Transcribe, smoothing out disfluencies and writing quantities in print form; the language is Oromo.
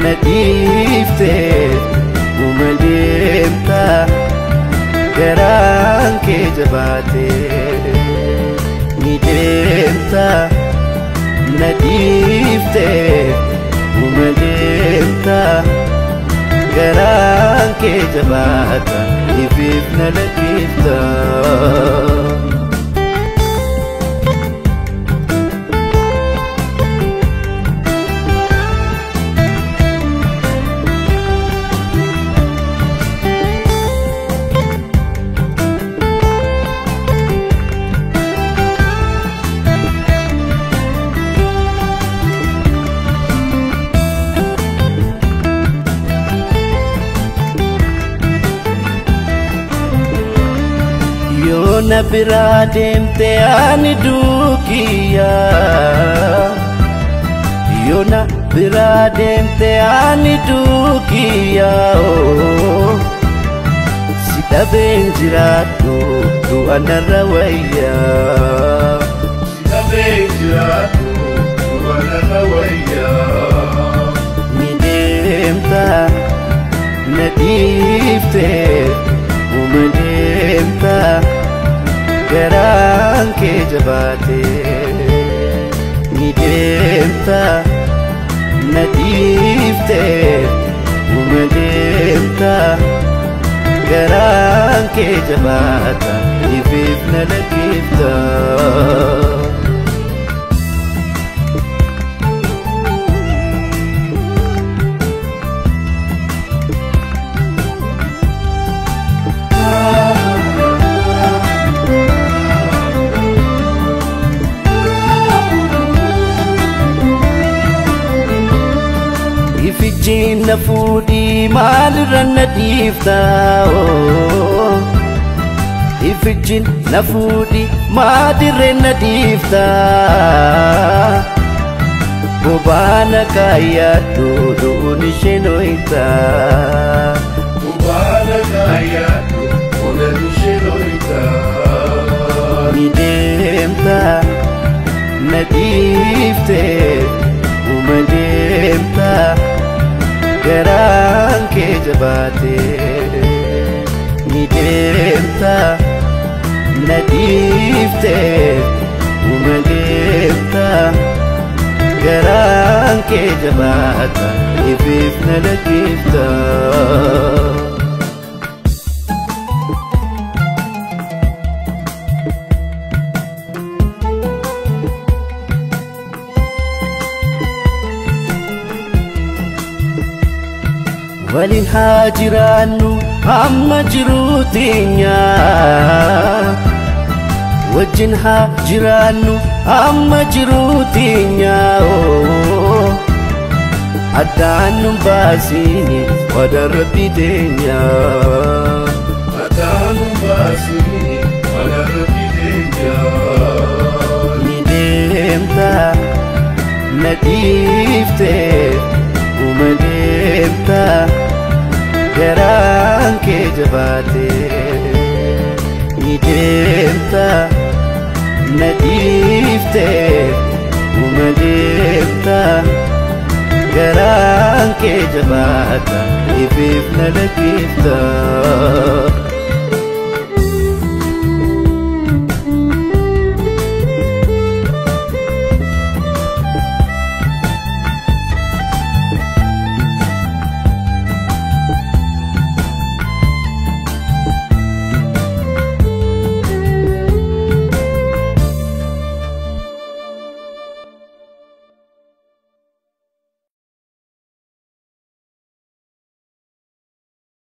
na dhiiftee uma deemta garaan kee jabaatee ni deemta na dhiiftee uma deemta garaan kee jabaata ifiif na lakkifta. Yoona biraa deemte ani duukiyya Yoona biraa deemte ani duukiyya Si dhabeen jiraadhu du'a narra wayya Si dhabeen jiraadhu du'a narra wayya Ni deemta na dhiiftee uma deemta garaan kee jabaatee ni deemta na dhiiftee uma deemta garaan kee jabaata ifiif na lakkifta. Ifijjiin na fuudhii maalirra na dhiifta Ifijjiin na fuudhii maadirree na dhiifta Bobaana kaayyaadhu du'uun isheen hoyta Bobaana kaayyaadhu du'uun isheen hoyta Ni deemta na dhiiftee uma deemta garaan kee jabaatee ni deemta na dhiiftee uma deemta garaan kee jabaata ifiif na lakkifta. Waliin haa jiraannu hamma jiruu teenya wajjin haa jiraannu hamma jiruu teenya addaan nu baasini wadaa rabbi teenya Addaan nu baasini wadaa rabbi teenya Ni deemta na dhiiftee uma deemta garaan kee jabaatee ni deemta na dhiiftee uma deemta garaan kee jabaata ifiif na lakkifta.